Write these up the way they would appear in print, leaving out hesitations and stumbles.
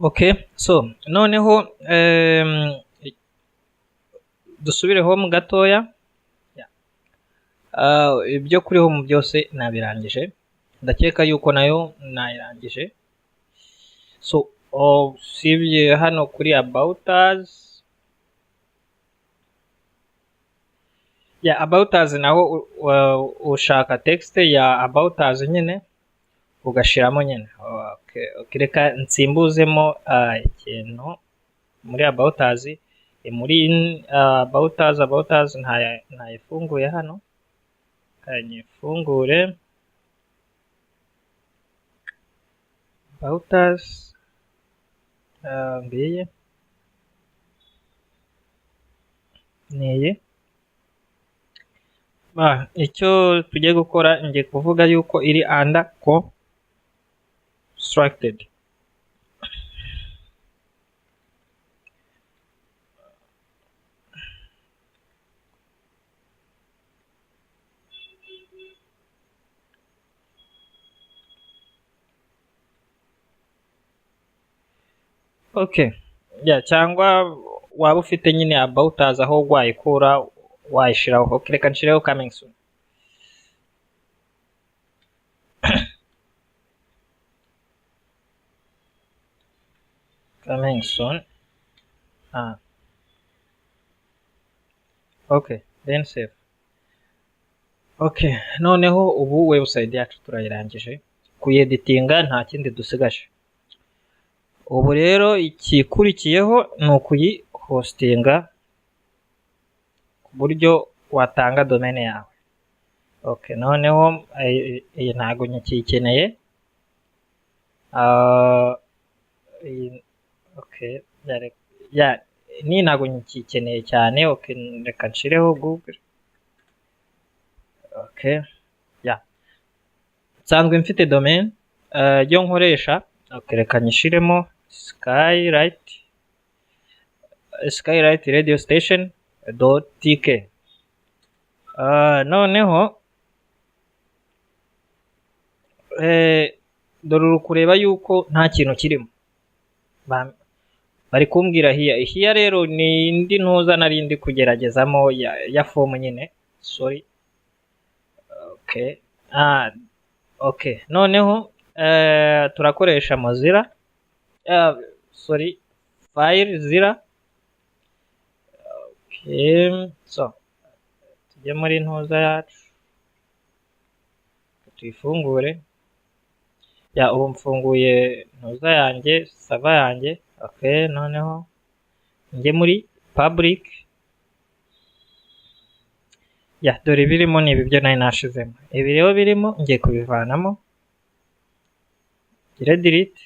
Okay, so noneho dusubire home gatoya. Yeah. Ibyo kuri home byose nabirangije, ndakeka yuko nayo nayirangije. So usibye hano kuri about us, ya about us naho ushaka text ya about us nyine ugashiramo nyine. Okay, reka nsimbuzemo ikintu muri about us, muri about us ntayifunguye hano, kanyifungure about us, ngiyi niyi. Icyo tugiye gukora, ngiye kuvuga yuko iri under constructed. Okay, yeah, cyangwa waba ufite nyine about us aho wayikura wayishiraho. Okay, reka nshireho coming soon. Coming soon. Okay, then save. Okay, noneho ubu website yacu turayirangije kuyeditinga, nta kindi dusigaje. Ubu rero ikikurikiyeho ni ukuyihostinga ku buryo watanga domain yawe. Okay, noneho iyi ntago nkiyikeneye. Iyi, okay, ya, ni ntago nkiyikeneye cyane. Okay, reka nshireho Google. Okay, ya, nsanzwe mfite domain yo nkoresha. Okay, reka nyishiremo Skylight radio station dot tk. Noneho dore uri kureba yuko nta kintu kirimo. Bari kumbwira hiya hiya, rero ni indi ntuza nari ndi kugeragezamo ya form nyine, sorry. Okay, okay, noneho turakoresha Mozilla, sorry, FileZilla. Okay, so tujye muri ntuza yacu tuyifungure. Ya, ubu mfunguye ntuza yanjye, server yanjye. Okay, noneho njye muri public. Ya, dore ibirimo ni ibi byo nari nashizemo. Ibi rero birimo ngiye kubivanamo, ngire delete.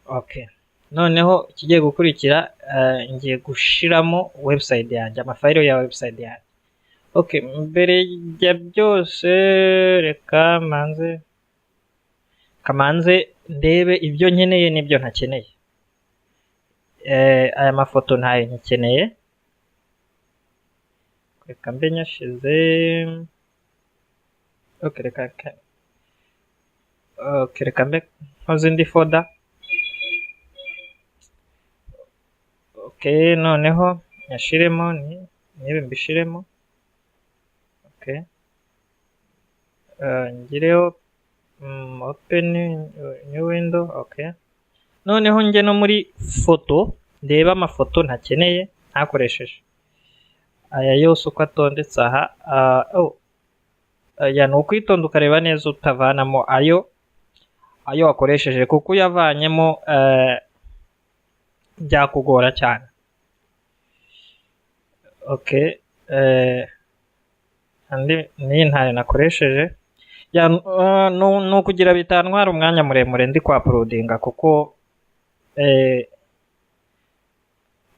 Okay, noneho ikigiye gukurikira, ngiye gushiramo website yanjye, amafayilo ya website yanjye. Okay, mbere ya byose reka manze ndebe ibyo nkeneye n'ibyo ntakeneye. Aya mafoto ntayo nkikeneye, reka mbe nyashize. Okay, reka mbe nkoze indi folder. Okay, noneho nyashiremo nibi mbishiremo. Okay, ngireho open new window. Okay, noneho njye no muri foto ndebe amafoto ntakeneye ntakoresheje. Aya yose uko atondetse aha, oh, aya ni ukwitonda ukareba neza utavanamo ayo wakoresheje, kuko uyavanyemo byakugora cyane. Okay, andi niyi ntayo nakoresheje. Ya, ni ukugira bitantwara umwanya muremure ndi kwa uploadinga, kuko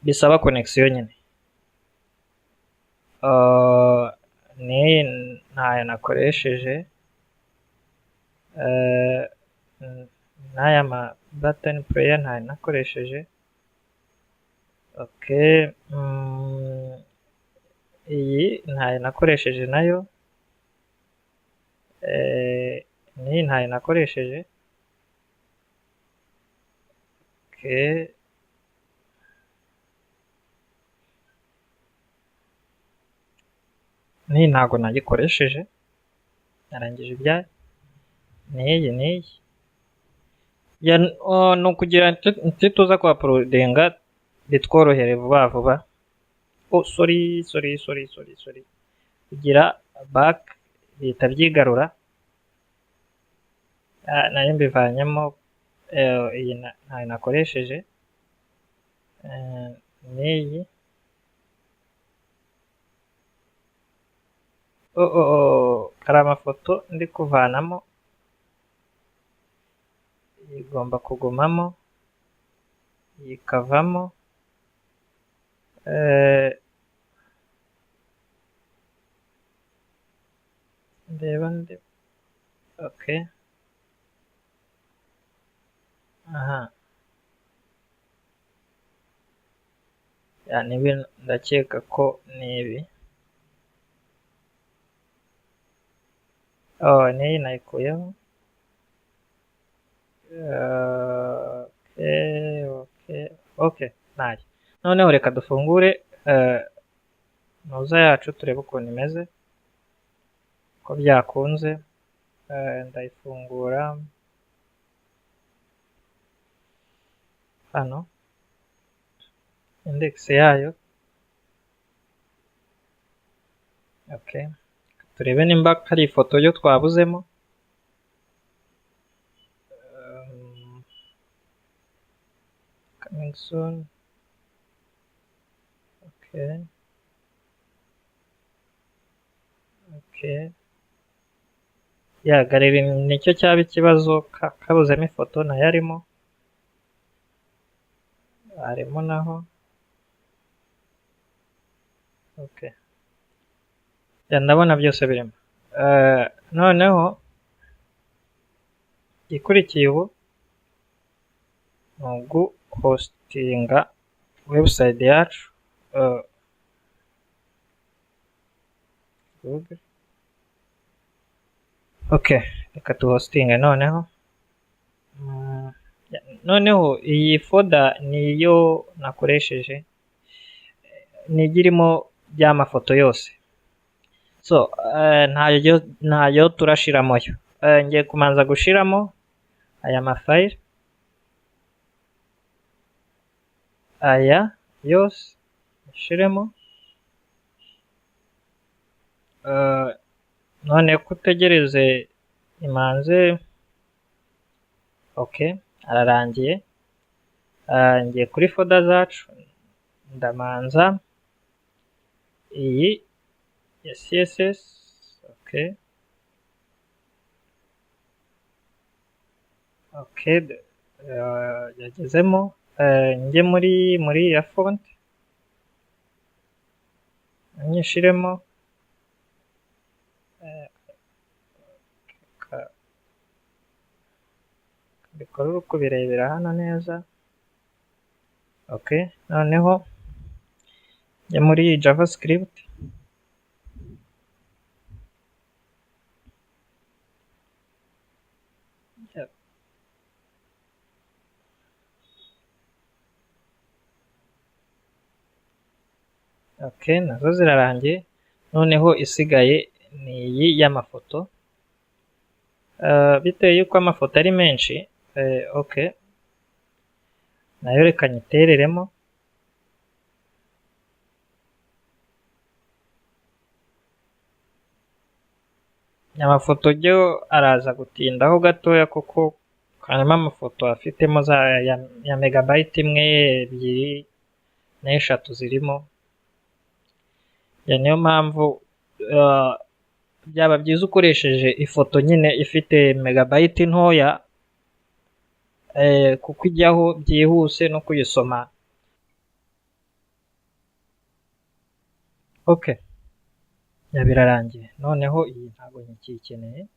bisaba connection nyine. Niyi ntayo nakoresheje, n'aya ma button player ntayo nakoresheje. Okay, iyi ntayo nakoresheje nayo. N'iyi ntayo nakoresheje. Okay. N'iyi ntago nayikoresheje, narangije ibyayo. N'iyi n'iyi ni ukugira tuza kuhaporodinga bitworohere vuba vuba. Oh, sorry sorry sorry sorry sorry, kugira back bihita byigarura. Nari mbivanyemo. Iyi ntayo nakoresheje. N'iyi, oh, hari amafoto ndi kuvanamo, igomba kugumamo, iyi ikavamo. Ndeba ndi okay. Aha ya nibi, ndakeka ko nibi. Oh, n'iyi nayikuyeho. Okay, ntayo. Noneho reka dufungure ntuza yacu turebe ukuntu imeze, ko byakunze. Ndayifungura hano, index yayo. Okay, turebe nimba hari ifoto yo twabuzemo. Coming soon. Okay, okay, ya galeri nicyo cyaba ikibazo, kabuzemo ifoto nayo arimo, harimo naho. Okay, ya ndabona byose birimo. Noneho ikurikiye ubu ni uguhostinga website yacu, Google. Okay, reka tuhostinge noneho. Noneho iyi folder niyo nakoresheje, niyo irimo ya mafoto yose. So ntayo turashiramo yo. Ngiye kumanza gushiramo aya mafayile aya yose nshiremo. None kutegereze imanze. Okay, ararangiye. Ngiye kuri folder zacu, ndamanza iyi ya CSS. Okay, okay, yagezemo. Njye muri ya font nyishiremo. Mbikore uri kubirebera hano neza. Okay, noneho njye muri JavaScript. Okay, nazo zirarangiye. Noneho isigaye ni iyi y'amafoto. Bitewe yuko amafoto ari menshi, okay, nayo reka nyitereremo. Amafoto yo araza gutindaho gatoya, kuko harimo amafoto afitemo za ya megabyte imwe, ebyiri n'eshatu zirimo. Niyo mpamvu byaba byiza ukoresheje ifoto nyine ifite megabyte ntoya, kuko ijyaho byihuse no kuyisoma. Okay, birarangiye. Noneho iyi ntabwo nkiyikeneye,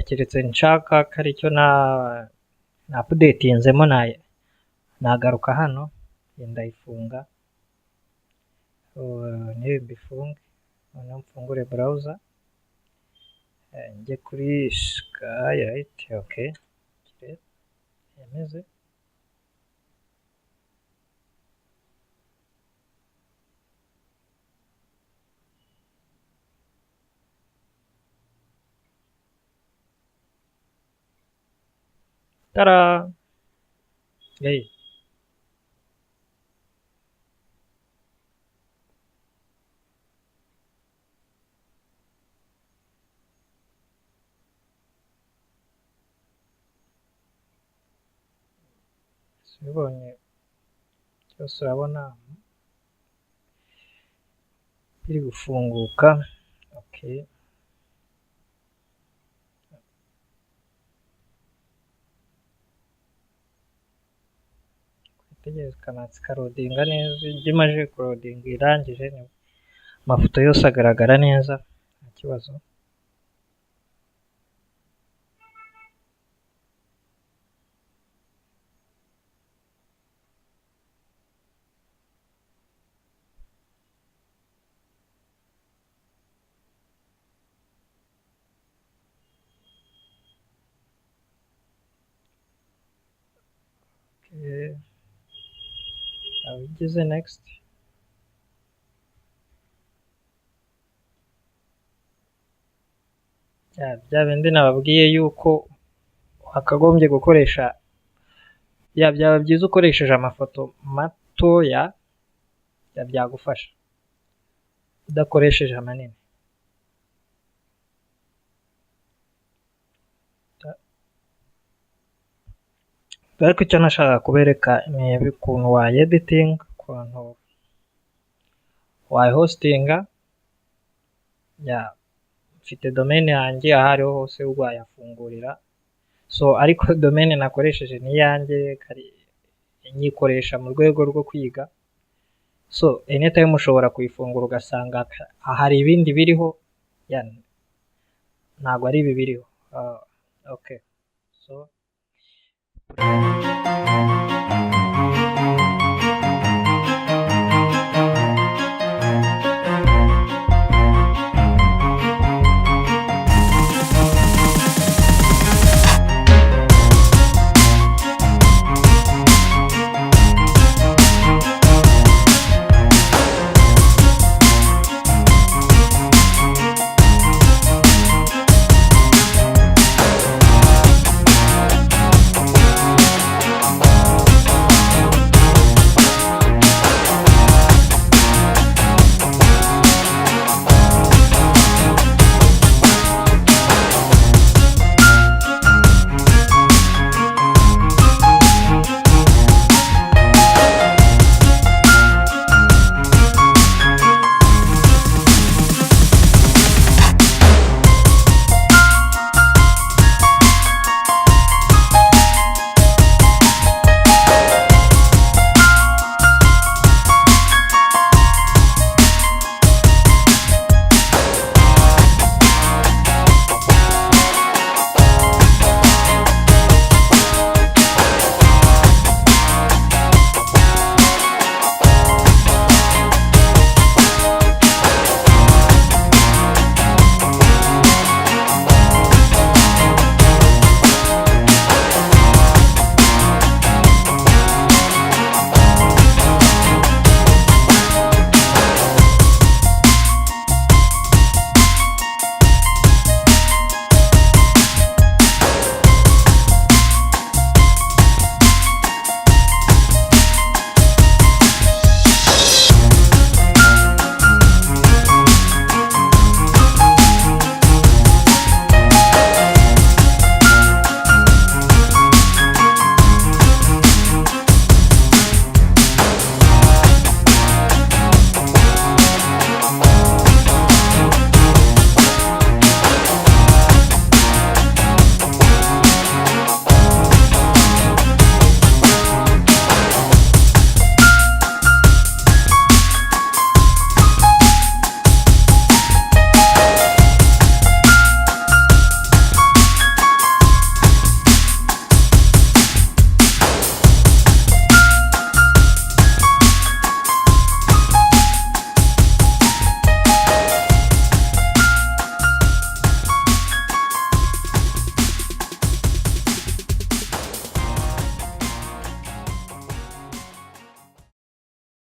keretse nshaka ko aricyo na updatinzemo, nagaruka hano ndayifunga. N'ibi mbifunge, noneho mfungure browser. Njye kuri skylight, okay, yemeze. Tada! Hey. Ubibonye byose, urabona biri gufunguka. Okay, tegereza ikabanza ikaloadinga neza. Iyo imaze kuloadinga irangije, amafoto yose agaragara neza, nta kibazo. Okay. Aho ugeze next, bya bindi nababwiye yuko wakagombye gukoresha, byaba byiza ukoresheje amafoto matoya, byagufasha udakoresheje amanini. Ariko icyo nashakaga kubereka ni ukuntu wayeditinga, ukuntu wayihostinga. Mfite domain yanjye, aho ariho hose wayafungurira. So ariko domain nakoresheje ni iyanjye, nyikoresha mu rwego rwo kwiga. So anytime ushobora kuyifungura ugasanga hari ibindi biriho, ntabwo ari ibi biriho. Okay, so.